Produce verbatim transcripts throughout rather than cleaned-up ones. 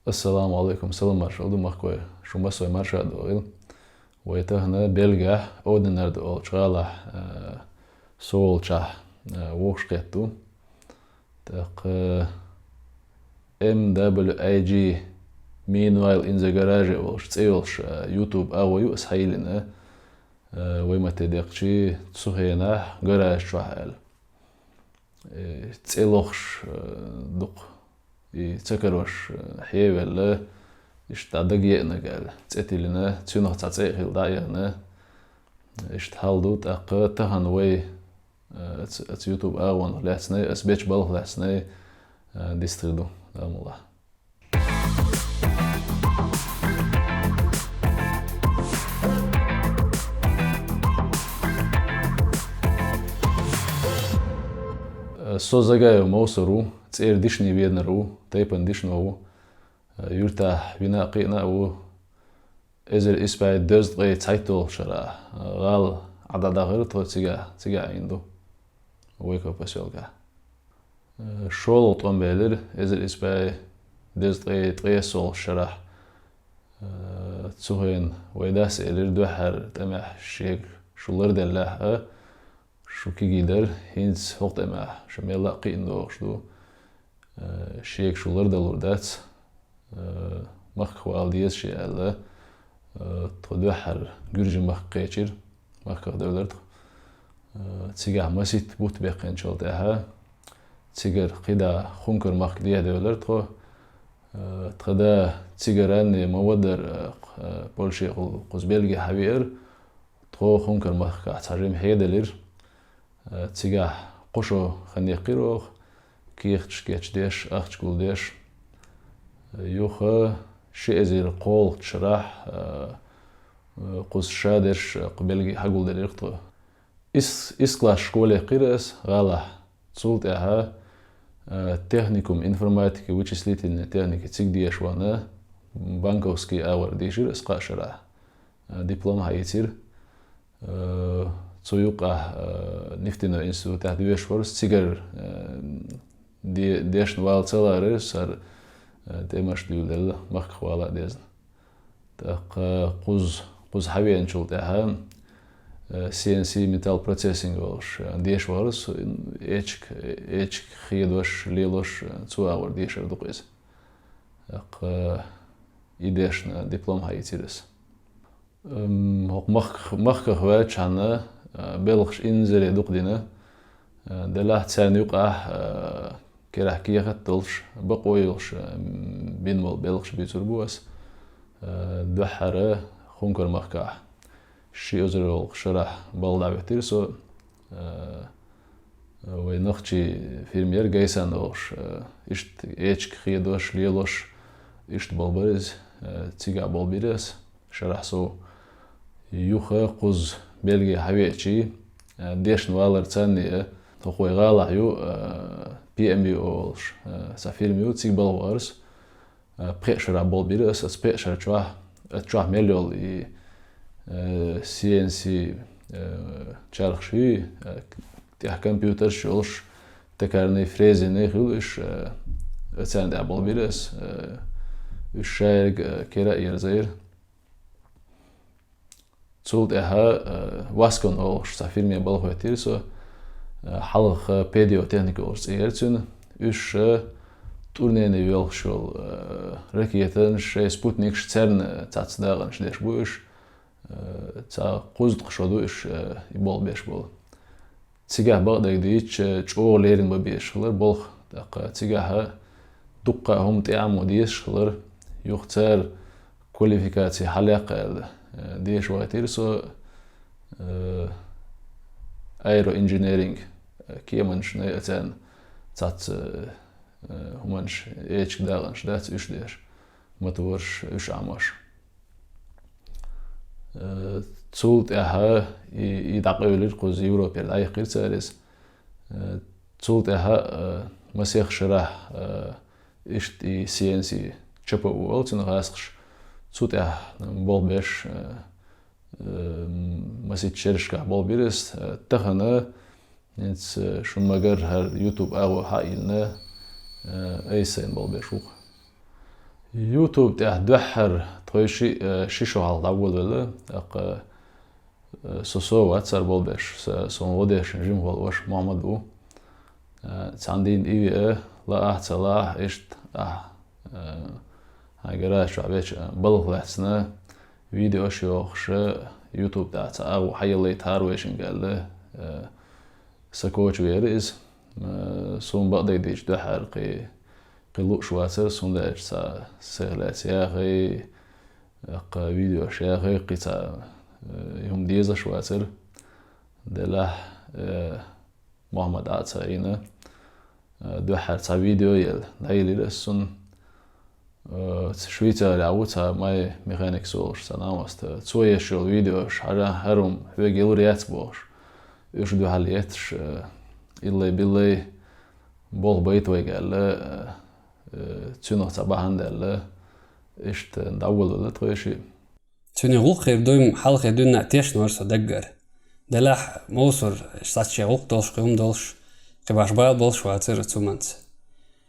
Ассаламу алейкум, салам маршал ду, махкой, шу массой марша а догӀил. Вай тахана Бельгахь Оденерде олчу гӀалахь, э, со волчахь, э, вовш кхетта ду. ТӀаккха M W I G Meanwhile in the Garage волуш цӀе йолуш, э, YouTube агӀо ю ас хьайиллина, э, вай матте деккхачи цу хенахь гараж чохь аьлла. Э, цӀе лохуш, э, дукха. И ца карош, э, хьевелла, иштта дӀа дага еанарг аьлла, цӀе тиллина, цуьнах цхьа цӀе а хилла дӀа а яхна, иштта хьал ду, тӀаккха тахана вай, э, аца, аца YouTube агӀонах лаьцнай, ас бечу балха лаьцнай, э, дистхир ду, Дала мукъ лахь. Со Загаев Мовсар ву, цӀера Дишни венар ву, тайпана Дишно ву. Юьртахь вина а кхиъна а ву. Эзар исс бӀе дезткъе цхьайтталгӀачу шарахь гӀала Ӏа дӀадахара тхо цигахь, цигахь Ӏийна ду. Войков посёлкахь. ШолгӀа тӀом белира эзар исс бӀе дезткъе ткъесолгӀачу шарахь. Цу хенахь вай дас элира, дуьххьара тӀамехь шега шу ларделлехь а, шу кегий дара, хӀинца хӀокху тӀамехь шу мелла а кхиъна догӀуш ду. Шега шу лардалур дац. Махках вала деза шен аьлла, тхо дуьххьара Гуьржийн махка кхечира, махках девлира тхо. Цигахь масийтта бутт баьккхинчул тӀаьхьа, цигара кхидӀа Хункар-махка дехьадевлира тхо. Тхан да цигара а ма-вадара, Польшехула кхуза Бельге хьавеара. Тхо Хункар-махкахь цхьа жима хьеделира. Цигахь кхо шо хан яьккхира оха, кехаташ кечдеш, ахча гулдеш. Юха ши эзар кхоалгӀачу шарахь кхуза шадерш кху Бельге хьагулделира тхо. Ис-, исс класс школе кхира ас гӀалахь. Цул тӀаьхьа техникум информатики, вычислительной техники цига деша вахана, банковский агӀор дийшира ас кхаа шарахь. Диплом хьаийцира. Цу юкъахь нефтяной институтехь доьшуш вара, цигара де-, дешна вала ца ларара, сара тӀемаш дуьйладелла, махках вала а дезна. ТӀаккха кхуза, кхуза хьавеанчул тӀаьхьа C N C металл процессинг волуш деша вара со, эчиг, эчиг хедош, лелош, цу агӀор дешар ду-кх иза. ТӀаккха и дешна диплом хьаийцира ас. ХӀокху махках, махках ваьлчхьана белхаш инзаре дукха дина. Делахь царна юкъахь керахь кехат а долуш, бакъо а йолуш бина болу белхаш буьйцур бу ас. Дуьххьара Хункар-махкахь ши эзар волу шарахь балха дӀахӀоьттира со. Вай нохчий фирма яра Гайсан олуш, иштта эчиг хедош, лелош, иштта болу бара иза, цигахь болу бира ас шарахь сов. Юха кхуза Бельге хьавеачий, дешна валар царна а, хӀокху вай гӀалахь ю, P M U олуш, цхьа фирма ю, цига балха вахара со. Пхеа шарахь болу бира ас, ас пхеа шар чохь, ас чохь мел йолу и C N C чархаш юй, тӀехь компьютерш йолуш, токарный, фрезерный хуьлу уьш, царна тӀехь болу бира ас, уьш шайерг кера а ерзайра. Цул тӀаьхьа Васкон олуш цхьа фирме балха хӀоьттира со, хьалха Педио техника олуш цӀе яра цуьнан. Уьш тӀурнене йоьлхуш йолу ракетанаш, шайн спутникаш, царна цхьацца дакъанаш деш бу уьш. Цхьа кхузткъа шо ду уьш и болх беш болу. Цигахь бакъдерг дийцча, чӀогӀа леррина бан безаш хилар болх, тӀаккха цигахь дуккха а хӀума тӀеӀамо дезаш хилар, юха цара квалификаци хьалаяккха аьлла, деша вайтира со, аэроинженеринг, кеманаш, най а царна цхьацца хӀуманаш, эчиг дакъанаш дац уьш деш, мотораш, уьш Ӏамош. Цул тӀаьхьа и, и дӀакъевлира кхуза, Европера дӀаяьккхира цара иза. Цул тӀаьхьа масех шарахь иштта и C N C, Ч П У олу цуьнан гӀазкхаша, цу тӀехь болх беш, масийтта шерашкахь болх бира ас. Тахана, хӀинца шу ма-гарра, хӀара YouTube агӀо хьаиллина, айса сайна болх беш ву-кх. YouTube тӀехь дуьххьара тхойши, э, ши шо хьалха дӀаволавелла, тӀаккха, э, со со вац цар болх беш, са-, суна гӀо деш жимахвола ваша Мухьаммад ву. Э, цхьана дийнахь и веа, лаахь а, ца лаахь а, иштта ахь, э, хьайн гараж чохь веча, э, балха лаьцна, видеош йохуш, YouTube тӀехь цхьа агӀо хьаяллайтахьара вайшинга аьлла, э, сан коча веара иза. Э, суна бакъдерг дийцича дуьххьара кхин, кхин лууш вацара, суна даьлча цхьа сайх лаьцна яхай, тӀаккха видеош яхай, кхин цхьа, э, хӀума дезаш вацара. Делахь, э, Мухьаммад Ӏа ца Ӏийна, э, дуьххьара цхьа видео елла, дӀаелира ас цунна. Э, Швейцарехь ву цхьа My Mechanics олуш цхьа новкъост. Цо еш йолу видеош хьажахь, хӀара хӀума хьоьга йилур яц бохуш. Уьш дуьхьал етташ, э, иллай-биллай болх байта вайга аьлла, э, э, цуьнах цхьа бахьана даьлла, иштта дӀаволавелла тхойшиъ. Цуьнан гӀуллакх хир дуй-м хьалхе дуьйна а тешна вара со даггара. Делахь, Мовсар, сац шен гӀуллакх долуш, кхин хӀума долуш, кхин баш бала болуш вацара цу хӀуманца.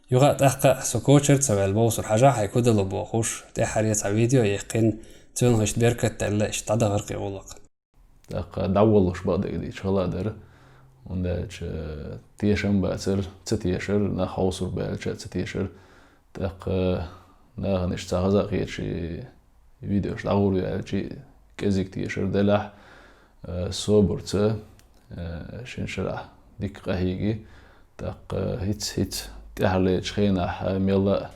Юха а тӀаккха а со кочара а ца ваьлла, Мовсар, хьажахь хьайга хӀун дало бохуш, тӀаьххьара цхьа видео а яьккхина, цунах иштта беркат а даьлла, иштта дӀадахара кхин гӀуллакх. ТӀаккха дӀаволалуш бакъдерг дийцича хала а дара, хӀунда аьлча тешам бацара, ца тешара, нах хьовсур бу аьлча а ца тешара. ТӀаккха нахана иштта цхьа хаза а хеташ и видеош дӀагӀур ю аьлча, кӀезиг тешар делахь, э, собарца, э, шина шарахь дика къахьийги, тӀаккха хӀинца, хӀинца тӀаьхьарлечу хенахь, э, мелла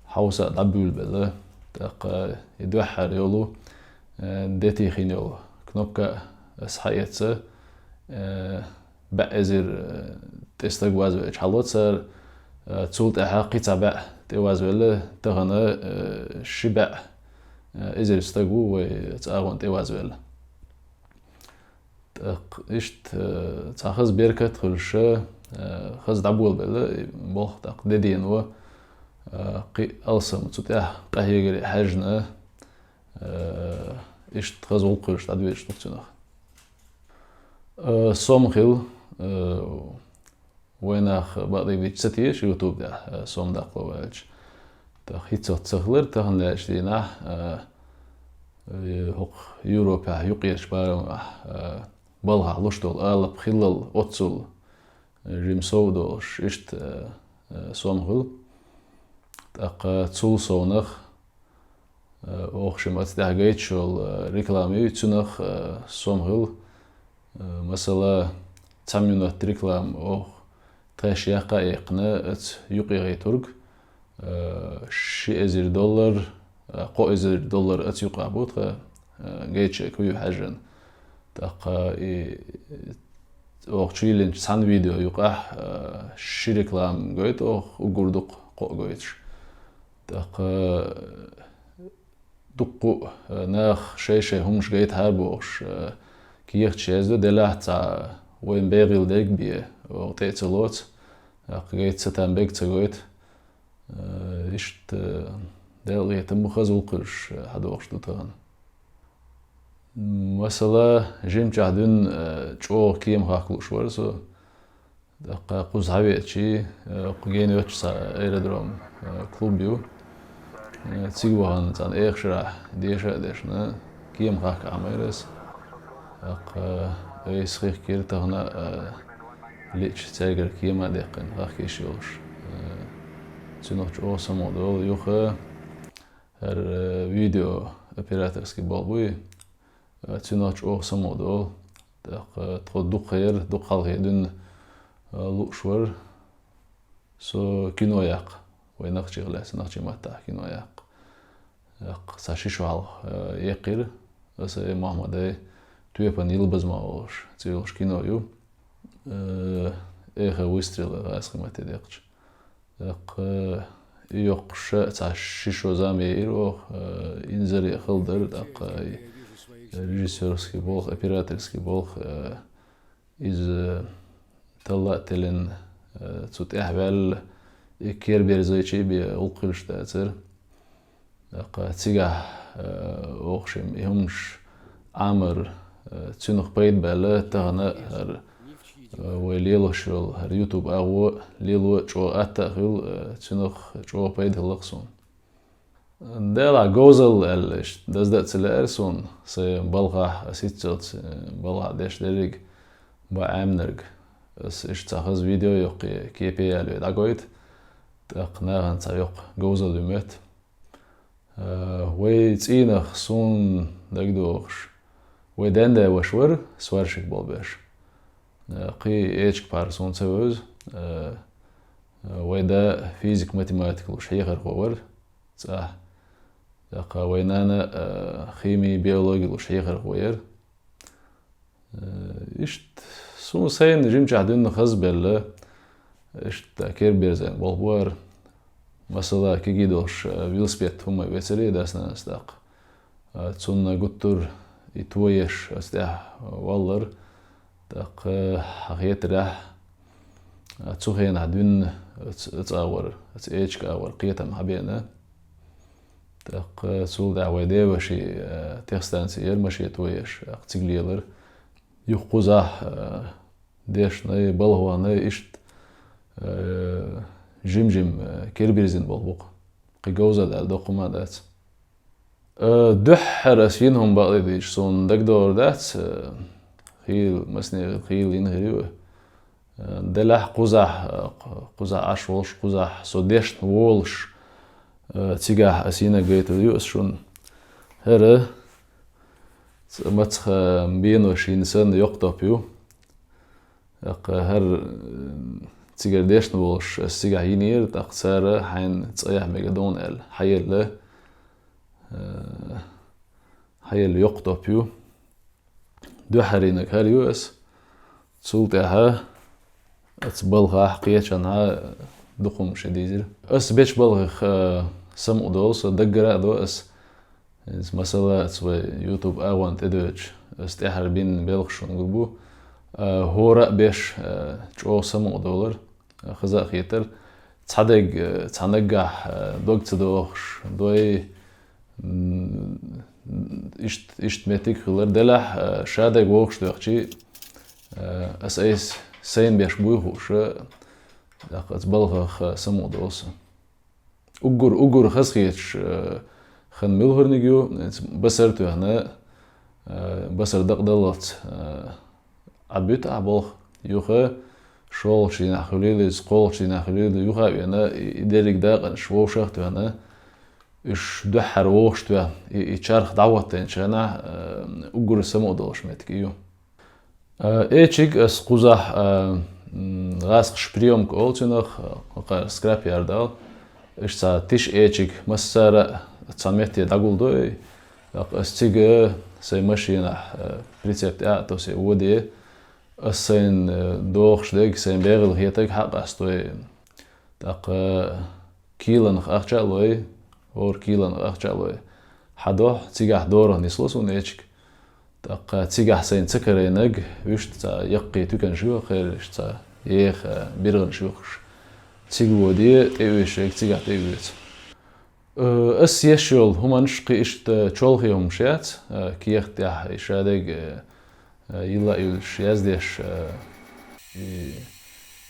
а хьовса а дӀабуьйлабелла, тӀаккха и дуьххьара йолу, э, де тӀехь йина йолу кнопка ас хьаэцна, э, бӀе эзар, э, тӀе стаг вазвелча хьало цара, э, цул тӀаьхьа кхин цхьа бӀе тӀе вазвелла, тахана, э, ши бӀе, э, эзар стаг ву вай цу агӀонна тӀе вазвелла. ТӀаккха иштта, э, цхьа хаза беркат а хуьлуш, э, хаза дӀаболабелла и болх, тӀаккха де дийна, э, кхин алсам цу тӀехь къахьегаре хьаьжна, э, иштта хаза гӀуллакх хуьлуш дӀадоьдуш ду цуьнах. Э, сом хилла, э, вайн нах бакъдерг дийцича ца теша YouTube тӀехь, э, сом даккхало аьлча. ТӀаккха хӀинца ца хилира, тахана лаьттачу дийнахь, э, э, хӀокху Европехь юккъерчу барамехь, э, балхахь луш долу алапа хиллал оццул, э, жима сов долуш, иштта, э, э, сом хилла. ТӀаккха цул совнах, э, оха шимма аца тӀехь гайташ йолу, э, реклама ю, цуьнах, э, сом хилла. Э, масала, цхьа минот реклама оха тхаьш яккха а яьккхина, аца юкъе гӀайтург, э, ши эзар доллар, э, кхо эзар доллар аца юкъахь бу тхан, э, гайташ кхин ю хьаьжжина. ТӀаккха и оха чуйиллинчу цхьана видео юкъахь, э, ши реклама гойту оха, уггар дукха кхоъ гойтуш. ТӀаккха дуккха а, э, нах шай-шай хӀуманаш гайтахьара бохуш, э, кехаташ язду, делахь цхьа вайн бегӀийла дерг бен, оха тӀе а ца лоцу, тӀаккха гайта ца там берг ца гойту. Э, иштта, э, Делан къинхетам бу, хаза гӀуллакх хуьлуш, э, хьадохуш ду тахана. Масала, жимчохь дуьйна, э, чӀогӀа кема хахка лууш вара со. ТӀаккха кхуза хьавеачий, э, кху гена йоцчу цхьа аэродром, э, клуб ю. Э, цига вахана цхьана эха шарахь деша а дешна, кема хахка Ӏамайра ас. ТӀаккха айса хихкира тахана, э, лиъча цаьргара кема а даьккхина, хахка йиш йолуш. Э, цуьнах чӀогӀа самукъадолу юха, хӀара, э, видео операторский болх буй, э, цуьнах чӀогӀа самукъадолу. ТӀаккха тхо дукха хера, дукха хьалхе дуьйна, э, лууш вара. Со кино яккха, вай нахчех лаьцна, нахчийн маттахь кино яккха. Яккха цхьа ши шо хьалха, э, яьккхира, аса а, Мохьмада а, «Тоьпан йилбазман» олуш, цӀе йолуш кино ю. Э, «Эхо выстрела», гӀазкхийн матте декхча. ТӀаккха и йоккхуш цхьа ши шо зама яйира оха, э, инзаре хала дара, тӀаккха и режиссёрский болх, операторский болх, э, иза талла а теллина, э, цу тӀехь ваьлла, и керберзайчий бен гӀуллакх хуьлуш дацара. ТӀаккха цигахь, э, оха шимма и хӀуманаш Ӏамар, э, цуьнах пайда баьлла, тахана хӀара, э, вай лелош йолу хӀара YouTube агӀо лело а чӀогӀа атта а хуьлу, э, цуьнах чӀогӀа пайда хилла-кх суна. Делахь говзалла аьлла иштта даздан а ца лаьара суна, сайн балхахь ас хӀинццалц, э, балхахь деш дерриг бан Ӏемнарг. Ас иштта цхьа хаза видео йоккхий, кепе ялаве дӀагойта, тӀаккха нахана цхьа йоккха говзалла ю моьтту. Э, вай цӀийнах суна дагадогӀуш, вай ден-да ваша вара сварщик болх беш. Э, кхин эчиг пхьар суна ца вевза. Э, э, вай да физик-математика луш хьехархо вара цӀахь. ТӀаккха вай нана, э, хими, биологи луш хьехархо яра. Э, иштта суна сайна жимчохь дуьйна хазбелла, иштта керберзан болх бара. Масала, кегий долуш, э, велосипед хӀума вецаре дас-нанас тӀаккха. Э, цунна гуттар и тоеш, ас тӀехь валлар. ТӀаккха хьан хетарехь, э, цу хенахь дуьйна ца, ца агӀор, ца эчиг агӀор кхетам хьабеана. ТӀаккха цул тӀаьхьа вай деваши, э, техстанци яра машен тоеш, тӀаккха цига лелар. Юха кхузахь, э, дешнай, балхахь, иштта, э, жим-жим, э, кербирзина болх бу-кх. Кхин говза а даьлла, доккха хӀума а дац. Э, дуьххьара ас йина хӀума бакъдерг дийцича, суна дагадогӀур дац, э, хийла, масане хийла йина хир ю. Э, делахь кхузахь, э, кхузахь Ӏаш волуш, кхузахь со дешна волуш, э, цигахь ас йинарг гайтар ю ас шуна. ХӀара ц-, мацах бенош йина санна йоккха топ ю. ТӀаккха хӀара, э, цигара дешна волуш ас цигахь йинера, тӀаккха цара хьайна цӀа яхьа мега дона аьлла, хьаелла, э, хьаелла йоккха топ ю. Дуьххьара йинарг хӀара ю ас. Цул тӀаьхьа ас балхахь, кхечанхьа дукха хӀума ши дийзира. Ас бечу балхах, э, самукъадолу со, даггара а до ас. Иза, масала, ас вай YouTube агӀонна тӀедоьдуш, ас тӀаьхьара бина белхаш шуна гур бу. Э, хӀора а беш, э, чӀогӀа самукъадолура, э, хаза а хетара. Цхьа дерг, э, цхьа наггахь, э, дог ца дохуш, дой, м, ишт-, иштта меттиг а хилар. Делахь, э, шадерг вовшах доьхчий, э, ас айса сайна беш буй хууш, э, тӀаккха ас балхах, э, самукъадолу со. Уггар, уггар хазахеташ, э, хан муьлхарниг ю, эца басар а тоьхна, э, басар дакъадаллалц, э, Ӏадбуьту ахь болх, юха шолгӀачу дийнахь хуьлийла иза, кхоалгӀачу дийнахь хуьлийла, юха а вена, и, и дерриг дакъанаш вовшах а тоьхна, уьш дуьххьара вовшах тоьхна, и, и чарх дӀахӀоттийначу хенахь, э, уггар самукъадолуш меттиг и ю. Э, эчиг ас кхузахь, э, м, гӀазкхаша приёмка олу цунах, э, кхара скрапьярд аьлла. Иштта цхьа тиша эчиг массара а цхьа метте дӀагулдой, тӀаккха ас цига сайн машинахь, э, прицеп тӀе а тосий воде, ас сайна, э, дохуш дерг, сайна бегӀийла хетарг хьа а къастой. ТӀаккха киланах ахча а лой, хӀора киланах ахча а лой, хьадохьу, цигахь дорах нисло суна эчиг. ТӀаккха цигахь сайна ца карийнарг, вуьшта цхьа яккхий туьканаш ю, кхераш цхьа еха биргӀанаш юхуш. Цига воде, тӀеуьйшург цигахь тӀеоьцу. Э, ас еш йолу хӀуманаш кхин иштта чолхе хӀуманаш яц, э, кехат тӀехь и шадерг, э, э, йилла а йолуш яздеш, э, и,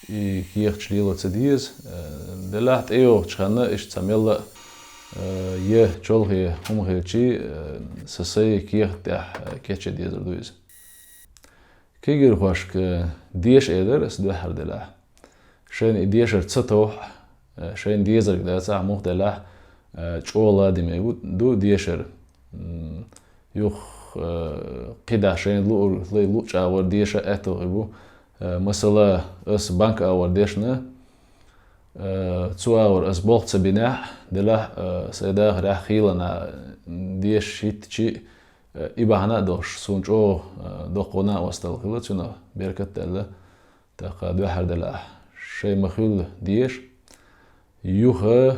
и кехаташ лело ца деза. Э, делахь тӀейогӀучу ханна иштта цхьа мелла а, э, я чолхе хӀума хилчий, э, сан сайн кехат тӀехь, э, кечъян дезар ду иза. Кегийрхошка деша элира ас дуьххьара делахь. Шайна и дешар ца тоххьу, э, шайна дезарг дацахь, муха делахь, э, чӀогӀа ладаме ду дешар. М, юха, э, кхидӀа шайна луъур, лай луъучу агӀор деша аьтто хир бу. Э, масала, ас банка агӀор дешна, э, цу агӀор ас болх ца бинехь, делахь, э, сайн дахарехь хийлана деша хӀиттачи, э, и бахьана а долуш, суна чӀогӀа, э, доккха гӀо-накъосталла хилла цунах, беркат а даьлла. ТӀаккха дуьххьара делахь, шайн ма-хуьллу деша, юха,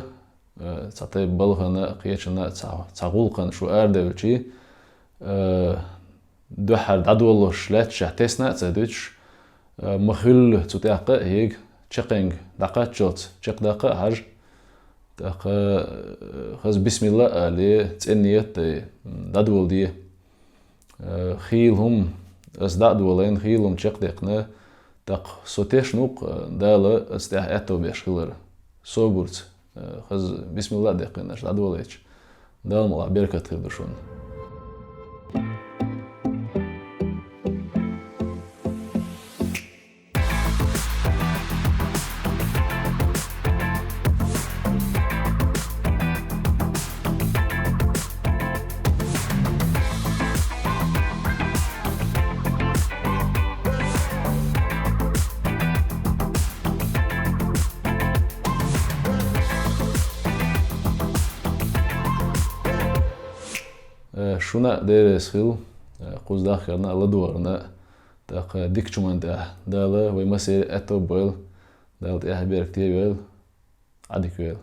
э, цхьа тайпа балхана а, кхечанна а цхьа, цхьа гӀуллакхана шу арадевлчий, э, дуьххьара дӀадолалуш лаьтташехь тесна а ца дуьтуш, э, ма-хуьллу цу тӀехь къа а хьега, чаккхенга дӀакхаччалц чекхдаккха а хьажа. ТӀаккха, э, хаза бисмилла а алий, цӀена ният а дой, дӀадоладе. Э, хийла хӀума ас дӀа а долийна, хийла хӀума чекхдекхна, тӀаккха со тешна ву-кх, э, Дала ас тӀехь аьтто беш хилар. Собарца, э, хаза бисмилла а даьккхина аш дӀадолийча. Дала мукъалахь беркат хир ду шуна. Э, шуна а деррес хила, э, кхуза дахкарна а, ладувгӀарна а, тӀаккха дикачу хӀуманна тӀехь Дала вай массеран а аьттув бойла, Дала тӀехь беркате а йойла, Ӏадика йойла.